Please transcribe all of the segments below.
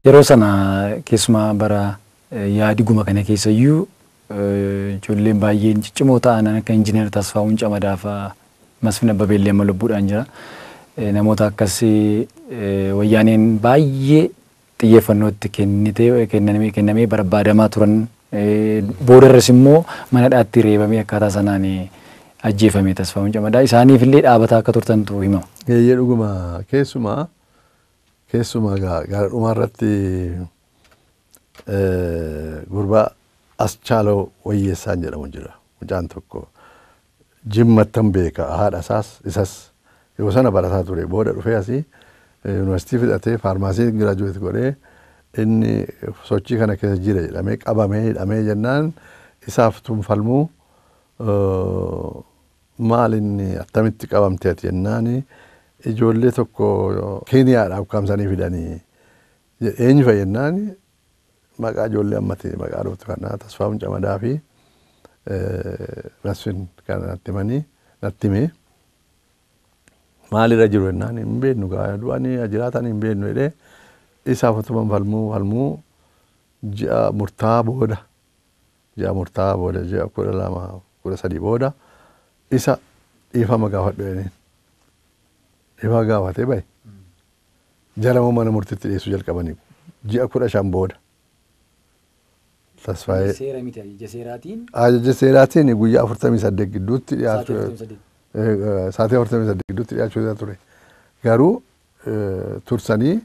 Yeroo sana keessumaa bara yaadiguma kana keessayyuu ijoolleen baay'een ciccimoo ta'an akka Injiinar Tasfaa'uun Camadaa fa'aa, Masfin Abbabeellee amma lubbuudhaan jira. Namoota akkasii wayyaaneen baay'ee xiyyeeffannoo itti kennitee kennamee barbaadamaa turan, boodarras immoo mana hidhaatti reebamee akkaataa sanaan ajjeefame Tasfaa'uun Camadaa. Isaaniif illee dhaabataa akka turtantu himama. Eeyyee, dhuguma, keessumaa gara dhumaa irratti gurbaa Aschaaloo Wayyeessaan jedhamu jira. Mucaan tokko Jimmattan beeka, haadha isaas isas yeroo sana barataa ture, booda dhufee asii yuunivarsiitii fixatee pharmacy graduate godhee inni sochii kana keessa jira jedhamee qabamee hidhamee jennaan isaaf tunfalmuu, maal inni attamitti qabamte ati jennaan, ijoollee tokko Keeniyaadhaa ukkaamsanii fidanii, eenyu fa'i jennaan, maqaa ijoollee ammatti maqaa dhuftu kanaa Tasfaa'uun Camadaa fi Masfin kana natti himanii natti hime. Maalirra jiru jennaan, hin beeknu gaa, du'anii jiraatan hin beeknu jedhee isaaf utuma falmuu ji'a murtaa'aa booda, ji'a murtaa'aa booda, ji'a 12 13 booda isa dhiifama gaafadhu jedhaniin. Dhiifama gaafatee bahe. Jara mana murtiitti dhiyeessuu jalqabanii ji'a 15 booda. Tasfaayee. Seera miti, ajaja seeraatiin. Ajaja seeraatiin guyyaa 48 gidduutti dhiyaachuu, sa'aatii 48 gidduutti dhiyaachuu isaa ture. Garuu tursanii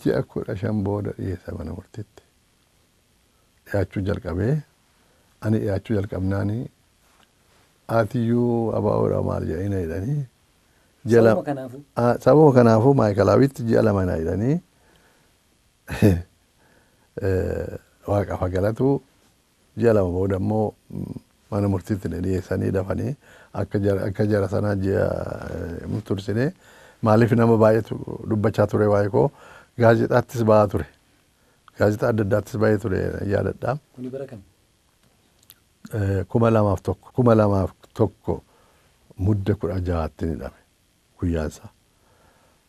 ji'a 15 booda dhiyeessa mana murtiitti. Dhiyaachuu jalqabee, ani dhiyaachuu jalqabnaanii atiyyuu abaa'oodha maal jedhanii na jedhanii. Sababa kanaafuu? Sababa kanaafuu Maayikalaawitti ji'a 2 na jedhanii. Waaqaaf galatu, ji'a 2 booda immoo mana murtiitti na dhiyeessanii dafanii akka jara sanaa ji'a tursine. Maaliif, nama baay'eetu dubbachaa ture waa'ee koo, gaazexaattis ba'aa ture. Gaazexaa adda addaattis ba'ee ture, yaadadha. Kuni bara kam? 2001, 2001 Mudde 16tti ni hidhame guyyaansaa.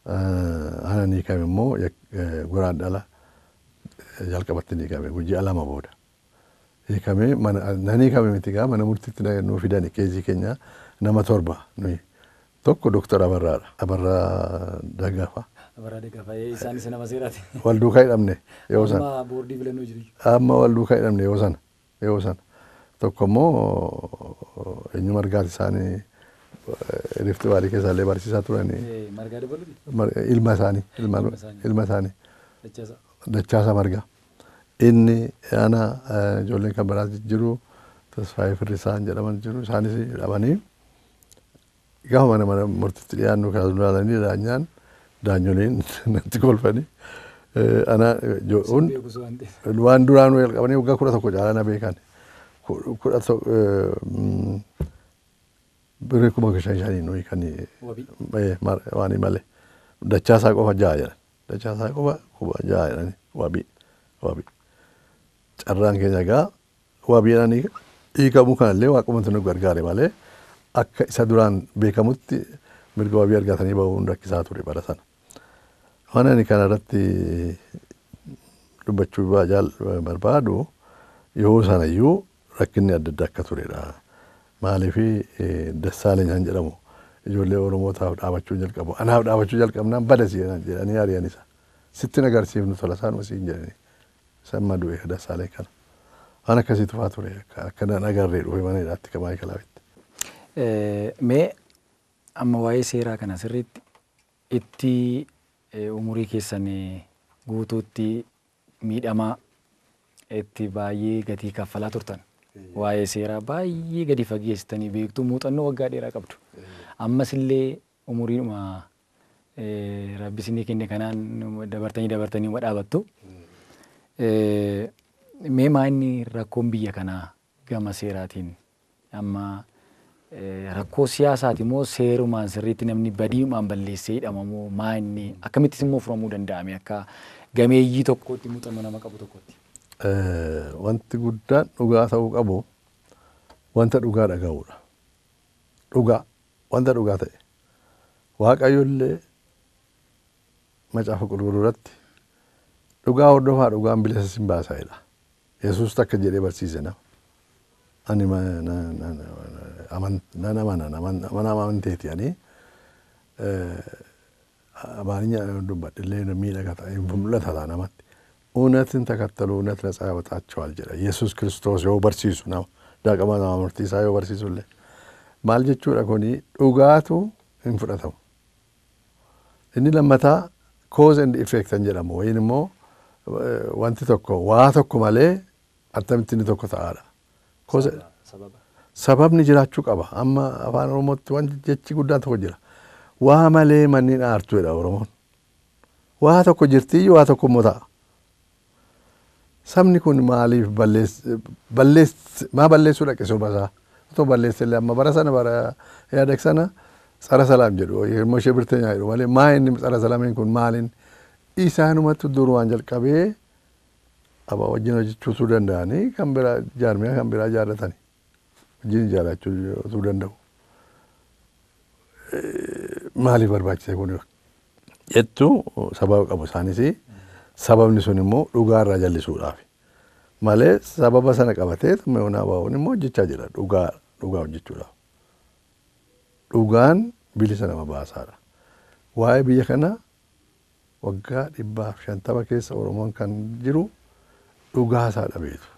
Ana ni hiikame immoo goraan dhala jalqabatti ni hiikame, ji'a 2 booda. Hiikamee mana nan hiikame miti gaa, mana murtiitti nuu fidani case keenya, nama torba nuyi. Tokko Doktor Abarraadha. Abarraa Daggafa. Abarraa Daggafa, isaanis nama seeraati. Wal duukaa hidhamne yeroo sana. Amma boordii filannoo jiru. Amma wal duukaa hidhamne yeroo sana. Yeroo sana. Tokko immoo eenyu, Margaati, isaanii Rift Valley keessaa illee barsiisaa turanii. Margaa Dabaluuti? Ilma isaanii. Ilma isaanii. Dachaasa Margaa. Inni, ana, ijoolleen kan biraas jiru, Tasfaayee Firrisaan jedhaman jiru, isaanis hidhamanii gaafa mana murtiitti dhiyaannu kan ilaalanii daanyaan daanyoliin natti kolfanii ana waan duraanuu jalqabanii waggaa 11 caalaa na beekan. Kudha birrii 5,500 nuyi kan waan malee Dachaasaa qofa ja'a jedhan. Dachaasaa qofa 6,000 jedhani wabii. Carraan keenya egaa wabiidhaan hiikamuu kanallee waaqumatu nu gargaare malee akka isa duraan beekamutti mirga wabii argatanii bahuun rakkisaa ture bara sana. Waan ani kanarratti dubbachuu barbaadu, yoo sanayyuu rakkinni adda addaa akka turedha. Maaliif, Dassaaleny kan jedhamu ijoollee Oromootaaf dhaabachuu jalqabu. Anaaf dhaabachuu jalqabnaan bada si jedhanii ari'an isa. Sitti agarsiifnu tola isaan siin jedhanii. Samma du'e Dassaaleny kana. Waan akkasiitu fa'aa ture, akka nan agarree dhufe mana hidhaatti kan Maayikalaawitti. Mee amma waa'ee seeraa kana sirriitti itti umurii keessan guutuutti miidhamaa itti baay'ee gatii kaffalaa turtan. Waa'ee seeraa baay'ee gadi fageessitanii beektu, muuxannoo waggaa dheeraa qabdu. Ammas illee umuriidhuma Rabbi isinii kenne kanaan dabartanii dabartanii dhaabattu. Mee maa inni rakkoon biyya kanaa gama seeraatiin amma rakkoo siyaasaati moo seerumaan sirriitti namni badiimaan balleessee hidhama moo maa inni, akkamittis immoo furamuu danda'ame akka gameeyyii tokkootti, muuxannoo nama qabu tokkotti? Wanti guddaan dhugaa ta'uu qabu wanta dhugaa dhaga'uudha. Dhugaa, wanta dhugaa ta'e. Waaqayyo illee macaafa qulqulluu irratti Dhugaa hordofaa dhugaan bilisa sin baasaa jedha. Yesuus takka jedhee barsiise nama. Ani nan amana mana amanteeti ani አማርኛ dubbadhe miidhagaa ta'e mul'ata ta'a namatti. እውነትን ተከተሉ እውነት ነጻ ያወጣቸዋል jedha Yesuus Kiristoos yoo barsiisu nama daaqama nama murtiisaa yoo barsiisu illee maal jechuudha kuni dhugaatu hin fudhatamu. Inni lammataa cause and effect kan jedhamu wayin immoo wanti tokko waa tokko malee attamitti inni tokko ta'aadha. Sababni jiraachuu qaba. Amma afaan Oromootti wanti jechi guddaan tokko jira. Waa malee manni aartu jedha Oromoon. Waa tokko jirtiyyuu waa tokko immoo ta'a. Sabni kun maaliif maa balleessuu dhaqe sirba isaa? Otoo balleesse illee amma bara sana bara yaada sana tsara salaam jedhu hirmoo ishee birteenyaa jedhu malee maa inni tsara salaamiin kun maaliin isaanumatti durumaan jalqabee abaa wajjin hojjechuutuu danda'anii kan biraa jaarmiyaa kan biraa jaallatanii wajjin ijaarrachuutuu danda'u. Maaliif barbaachise kun jettu sababa qabu isaanis sababni sun immoo dhugaarraa jallisuudhaaf malee sababa sana qabatee humna baa'uun immoo hojjechaa jira dhugaa dhugaa hojjechuudhaaf. Dhugaan bilisa nama baasaadha. Waa'ee biyya kana waggaa 150 keessa Oromoon kan jiru dhugaa isaa dhabeetu.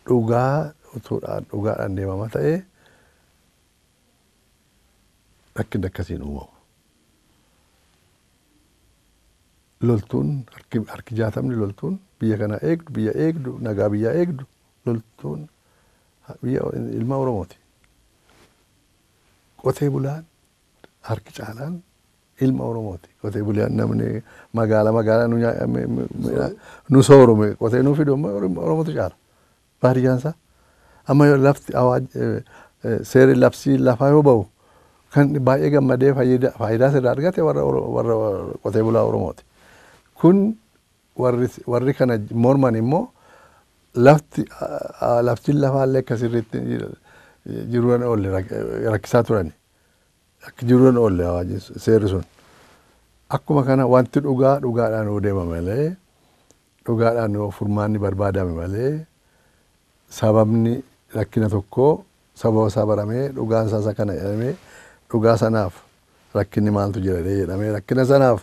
Dhugaa utuudhaan dhugaadhaan deemama ta'ee rakkinni akkasiin uumamu. Loltuun harki 60 loltuun biyya kana eegdu biyya eegdu nagaa biyya eegdu loltuun biyya ilma Oromooti. Qotee bulaan harki caalaan ilma Oromooti. Qotee bulaan namni magaala magaalaa nu soorume qotee nu fidu Oromootu caala. Baadiyyaan isaa amma lafti seerri labsii lafaa yoo ba'u kan baay'ee gammadee faayidaa sirraa argate warra qotee bulaa Oromooti. Kun warri kana morman immoo lafti laftiin lafaallee akka sirriitti jiruun oolle rakkisaa turani. Akka jiruun oolle seerri sun. Akkuma kana wanti dhugaa dhugaadhaan yoo deemame malee dhugaadhaan yoo furmaanni barbaadame malee sababni rakkina tokkoo sababa isaa baramee dhugaan isaa isa kana jedhamee dhugaa sanaaf rakkinni maaltu jira jedhamee rakkina sanaaf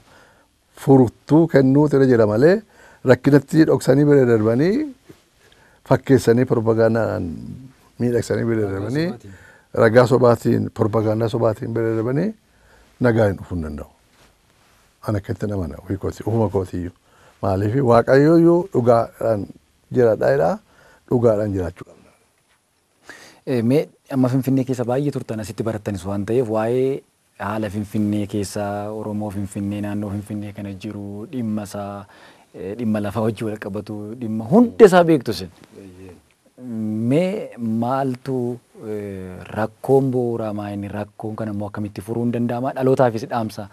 furtuu kennuutu irra jira malee rakkinatti dhoksanii bira darbanii fakkeessanii propagaandaadhaan miidhagsanii bira darbanii ragaa sobaatiin propagaandaa sobaatiin bira darbanii nagaa hin dhufuu hin danda'u. Ani akkatti amana ofii kooti ofuma kootiyyuu maaliif Waaqayyooyyuu dhugaadhaan jiraadhaa jedhaa dhugaadhaan jiraachuu qabna. Mee amma Finfinnee keessa baay'ee turtan asitti barattanis waan ta'eef waa'ee haala Finfinnee keessa Oromoo Finfinnee naannoo Finfinnee kana jiru dhimma isaa dhimma lafaa wajjin wal qabatu dhimma hunda isaa beektu isin. Mee maaltu rakkoon bu'uuraa maa inni rakkoon kana immoo akkamitti furuun danda'ama dhalootaafis dhaamsa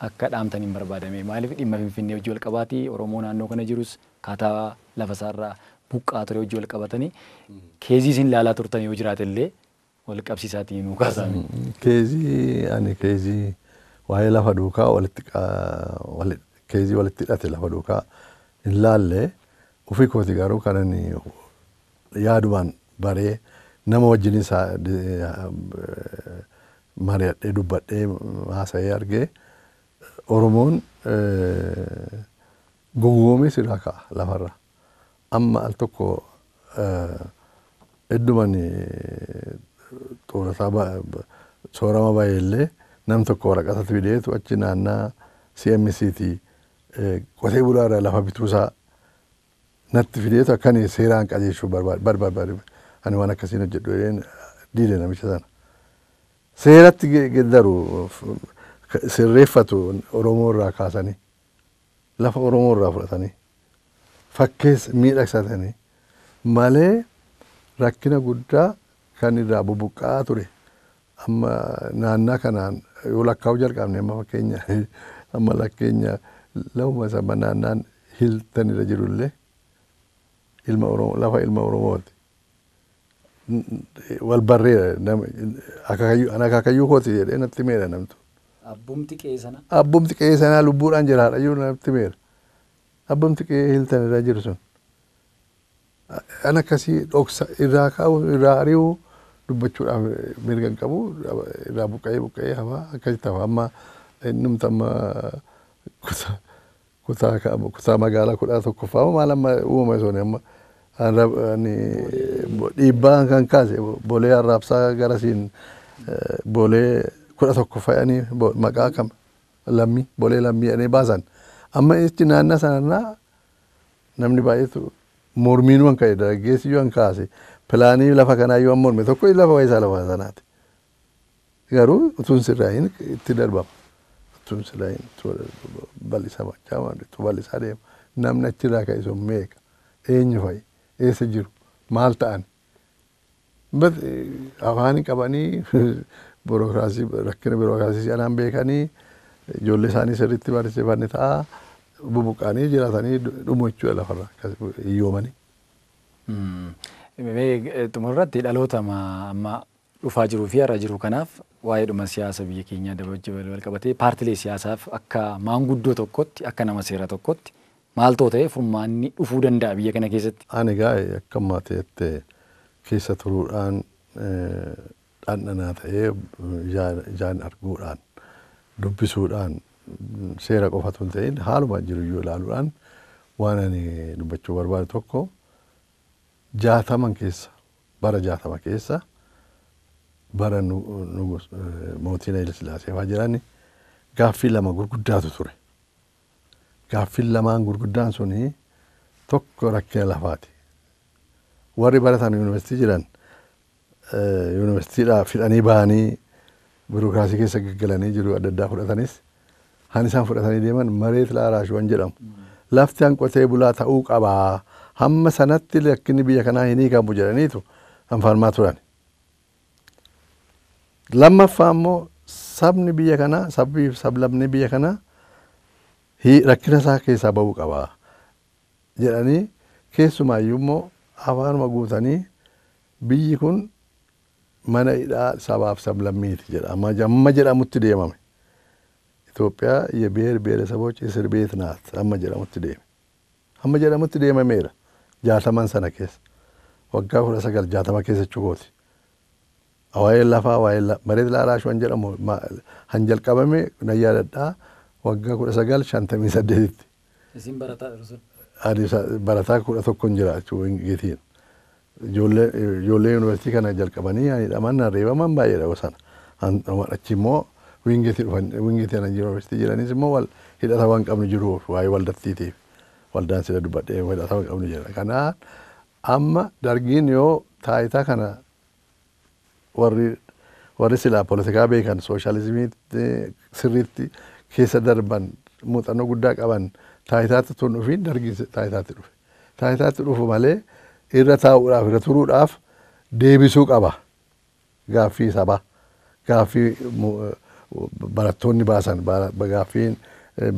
akka dhaamtan hin barbaadame maaliif dhimma Finfinnee wajjin wal qabaati Oromoo naannoo kana jirus kaataa lafa isaarraa buqqaa ture wajjin wal qabatanii keezii isin ilaalaa turtan yoo jiraate illee wal qabsiisaatii nuu kaasame. Keezii ani keezii waa'ee lafa duukaa walitti keezii walitti hidhate lafa duukaa hin laalle ofii kooti garuu kan inni yaadumaan baree nama wajjin isaa mari'adhee dubbadhee haasa'ee argee Oromoon gowwoomee sirraa ka'a lafarra. Amma al tokko hedduman xoorataa soorama baay'eellee nam tokko waraqatatti fideetu achi naannaa CMCT qotee bulaa irraa lafa bituusaa natti fideetu akkan seeraan qajeelchuu barbaade ani waan akkasiin hojjedhu jedheen diide namicha sana. Seeratti geeddaru sirreeffatu Oromoo irraa kaasanii lafa Oromoo irraa fudhatanii fakkees miidhagsatanii malee rakkina guddaa kan irraa bubuqqa'aa ture amma naannaa kanaan yoo lakkaa'uu jalqabne amma fakkeenya amma lakkeenya lafuma isa naannaan Hilton irra jirullee ilma Oromoo lafa ilma Oromooti. Wal barreera akaakayyuu kooti jedhee natti meedha namtu. Abbumti qe'ee sanaa. Abbumti qe'ee sanaa lubbuudhaan jira haadhayyuu natti meera. Abbumti qe'ee Hiltan irra jiru sun. An akkasii dhoksa irraa kaa'u irraa ari'u dubbachuudhaaf mirga hin qabu irraa buqqa'ee buqqa'ee hafaa akkasitti hafa amma innumti amma kutaa magaalaa 11ffaa maal amma uumame sun amma dhiibbaa kan kaase Boolee Arraabsaa garasiin Boolee 11ffaa jedhanii maqaa kam lammii Boolee lammii jedhanii baasan amma itti naannaa sanarraa namni baay'eetu mormiin waan ka'e dargaggeessi yoo kaase pilaanii lafa kanaa yoo morme tokko lafa isaa lafa sanaati. Garuu utuun sirraayin itti darbama. Utuun sirraayin bal'isaa machaa itti bal'isaa deema. Namni achirraa ka'e sun meeqa? Eenyu fa'i? Eessa jiru? Maal ta'an? Afaan qabanii birookiraasii rakkina birookiraasii anaan beekanii ijoollee isaanii sirriitti barsiifanne ta'a. Bubuqqaanii jiraatanii dhumu jechuudha lafarra hiyyoomanii. Xumurratti dhaloota amma dhufaa jiruu fi har'a jiru kanaaf waa'ee dhuma siyaasa biyya keenyaa wajjin wal qabatee paartilee siyaasaaf akka maanguddoo tokkotti akka nama seera tokkotti maaltoo ta'e furmaanni dhufuu danda'a biyya kana keessatti. Ani egaa akka ammaa ta'etti keessa turuudhaan dhandhanaa ta'ee ijaan arguudhaan dubbisuudhaan seera qofatu hin ta'in haaluma jiru iyyuu ilaaluudhaan waan ani dubbachuu barbaadu tokko 60 keessa bara 60 keessa bara mootiin Haile Sillaasee fa'aa jiran gaaffii lama gurguddaatu ture. Gaaffiin lamaan gurguddaan suni tokko rakkina lafaati. Warri baratan yuunivarsiitii jiran yuunivarsiitiidhaa fidhanii bahanii birookiraasii keessa gaggalanii jiru adda addaa fudhatanis han isaan fudhatanii deeman mareet laaraash waan jedhamu. Lafti hanqotee bulaa ta'uu qabaa. Hamma sanatti rakkinni biyya kanaa hin hiikamu jedhaniitu hanfalmaa turan. Lammaffaa immoo sabni biyya kanaa sabbii fi sablamni biyya kanaa rakkina isaa keessaa bahuu qabaa jedhanii keessumaayyuu immoo afaanuma guutanii biyyi kun mana hidhaa sabaaf sablammiiti jedha. Amma jedhamutti deemame. ኢትዮጵያ የብሔር ብሔረሰቦች እስር ቤት ናት amma jedhamutti deeme. Amma jedhamutti deemameera. 60 sana keessa. Waggaa 1960 keessa jechuukooti. Waa'ee lafaa waa'ee mareet laaraash waan jedhamu han jalqabame nan yaadadhaa waggaa 1958tti. Isin barataa sun? Ani barataa 11 jira jechuun Wingeetiin. Ijoollee yuunivarsiitii kana jalqabanii hidhaman reebaman baay'eedha sana. Achi immoo Wingeetii dhufan Wingeetii ana yuunivarsiitii jiranis immoo wal hidhata waan qabnu jiruuf waa'ee waldattiitiif waldaan sila dubbadhee hidhata waan qabnu jira. Kanaaf amma dargiin yoo taayitaa kana warri silaa poolitikaa beekan sooshaalizimii sirriitti keessa darban muuxannoo guddaa qaban taayitaatti tun dhufiin dargiin taayitaatti dhufe. Taayitaatti dhufu malee irra taa'uudhaaf irra turuudhaaf deebisuu qaba gaaffii sabaa gaaffii barattoonni baasan gaaffiin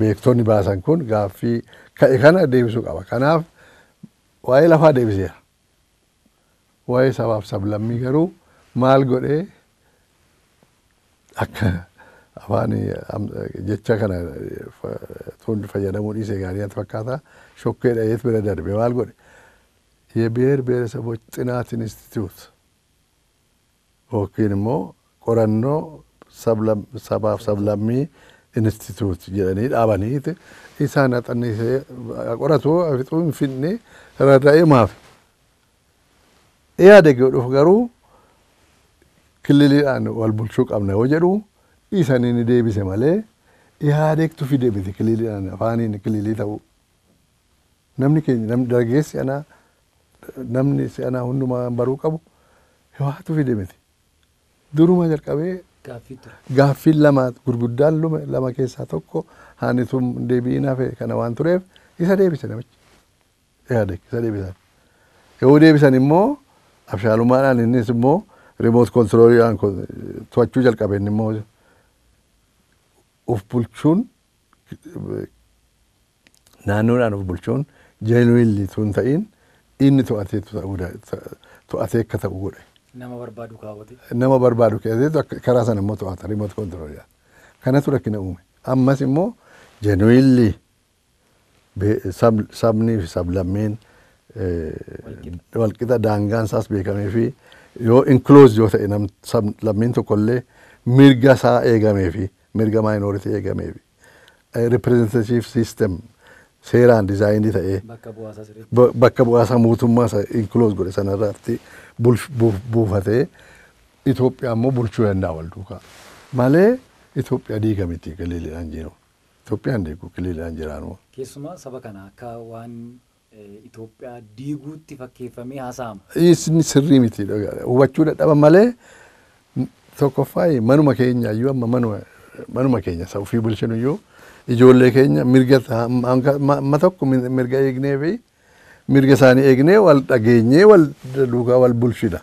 beektonni baasan kun gaaffii ka'e kana deebisuu qaba. Kanaaf waa'ee lafaa deebiseera. Waa'ee sabaaf sablammii garuu maal godhee akka afaan jecha kana tun fayyadamuu dhiisee gaarii natti fakkaata. Shokkee dhayeet bira darbe maal godhe የብሔር ብሔረሰቦች ጥናት ኢንስቲትዩት yookiin immoo qorannoo sabaaf sablammii instituut jedhanii dhaabaniiti isaan haxannisee qoratu fixuu hin fidne rarra'ee maaf. Yaada godhuuf garuu kililiidhaan wal bulchuu qabna yoo jedhu isanii ni deebise malee yaadeektu fide miti kililiidhaan afaaniin kililii ta'uu. Namni keenya namni dargaggeessi anaa namni si'anaa hundumaa baruu qabu waatu fide miti. Duruma jalqabee gaaffiin lama gurguddaan lama keessaa tokko haanitum deebiin hafe kana waan tureef isa deebise namichi. Yaade isa deebisan. Yoo deebisan immoo abshaalumaadhaan innis immoo remote controliidhaan to'achuu jalqabe inni immoo of bulchuun naannoodhaan of bulchuun genuinely tun ta'in inni to'atee akka ta'u godhe. Nama barbaadu kaawwate. Nama barbaadu keessatti karaa sana immoo to'ata remote controliidhaan. Kanatu rakkina uume. Ammas immoo genuinely sabnii fi sablammiin walqixa daangaan isaas beekamee fi yoo enclose yoo ta'e lammiin tokkollee mirga isaa eegamee fi mirga minority eegamee fi representative system seeraan design ta'ee bakka bu'aasaa mootummaa isa enclose godhe sanarratti buufatee Itoophiyaa immoo bulchuu danda'a wal duukaa. Malee Itoophiyaa diiga miti kililiidhaan jiru. Itoophiyaan diigu kililiidhaan jiraanu. Keessumaa saba kana akka waan Itoophiyaa diiguutti fakkeeffamee haasa'ama. Inni sirrii miti hubachuu dadhaba malee tokkoffaa manuma keenya iyyuu amma manuma keenya isa ofii bulchinu iyyuu ijoollee keenya mirga amma tokko mirga eegnee fi mirga isaanii eegnee wal dhageenyee wal duukaa wal bulchina.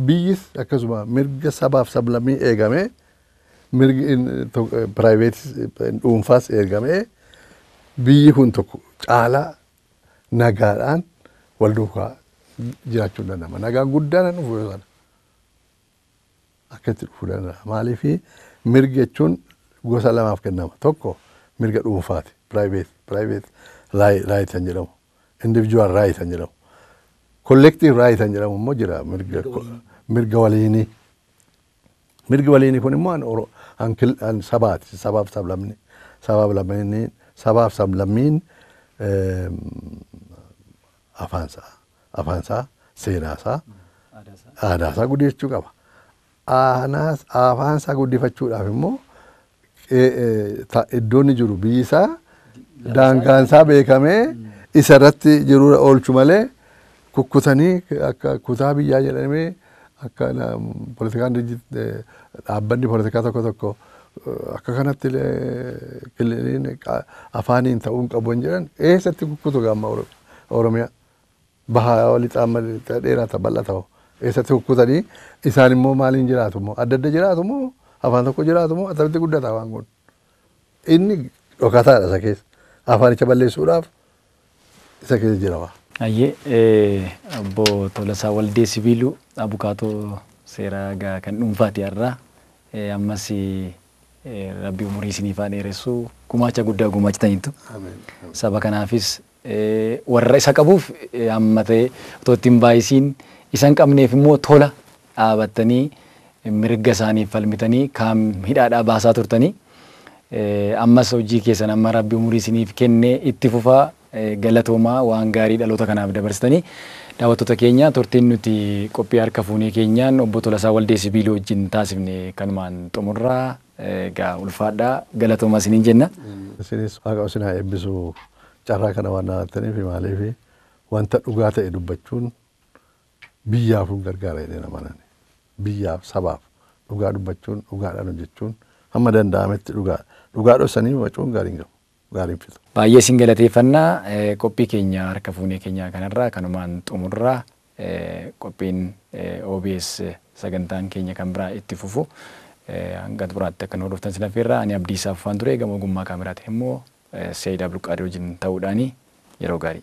Biyyis akkasuma mirga sabaaf sablammii eegamee mirgi private dhuunfaas eegamee biyyi kun tokko caalaa nagaadhaan wal duukaa jiraachuu danda'ama. Nagaan guddaan dhufu yoo sana akkatti dhufuu danda'a. Maaliif mirgi jechuun gosa lamaaf kennama. Tokko mirga dhuunfaati. Private right kan jedhamu. Individual right kan jedhamu. Collective right kan jedhamu immoo jira mirga waliinii. Mirgi waliinii kun immoo an sabaati. Sabaaf sablamni sabaaf sablammiin afaansaa seenaasaa aadaasaa guddifachuu qaba. Afaansaa guddifachuudhaaf immoo iddoon inni jiru biyyi isaa daangaansaa beekamee isa irratti jiru oolchu malee kukkutanii akka kutaa biyyaa jedhamee akka poolitikaan dhaabbanni poolitikaa tokko tokko akka kanatti kililiin afaaniin ta'uu hin qabu hin jedhan eessatti kukkutu gaamma Oromiyaa bahaa lixaa dheeraa ta'a bal'aa ta'u eessatti kukkutanii isaan immoo maaliin jiraatu immoo adda adda jiraatu immoo afaan tokko jiraatu immoo akkamitti guddata afaan kun inni dhokataadha isa keessa afaanicha balleessuudhaaf isa keessa jira waa. Ayyee obbo Tolasaa Waldee Sibiiluu abukaatoo seeraa kan dhuunfaati har'aa ammas rabbi umurii isiniif haa dheeressu gumaacha guddaa gumaachitaniitu. Saba kanaafis warra isa qabuuf amma ta'e otoo ittiin baay'isiin isa hin qabneef immoo tola dhaabattanii mirga isaaniif falmitanii kaam hidhaadhaa baasaa turtanii ammas hojii keessan amma rabbi umurii isiniif kennee itti fufaa galatoomaa waan gaarii dhaloota kanaaf dabarsitanii daawwattoota keenya turtiin nuti qophii harka fuunee keenyaan obbo Tolasaa Waldee Sibiiluu wajjin taasifne kanumaan xumurraa egaa ulfaadhaa galatoomaa isiniin jenna. Isinis waaqa isin haa eebbisu carraa kana waan dhaabattaniif maaliif wanta dhugaa ta'e dubbachuun biyyaaf hin gargaara jedhee nama nani. Biyyaaf sabaaf dhugaa dubbachuun dhugaadhaan hojjechuun hamma danda'ametti dhugaa dhugaa dhoksanii wacuun gaarii hin qabu. Gaariin fitu. Baay'ee isin galateeffannaa qophii keenya harka fuunee keenya kanarraa kanumaan xumurraa qophiin OBS sagantaan keenya kan biraa itti fufu hanga xumuraatti akka nu hordoftan sin affeerra ani Abdiisaa Fufaan ture gama ogummaa kaameraatiin immoo Seeyid Abdulqaadir wajjin ta'uudhaani yeroo gaarii.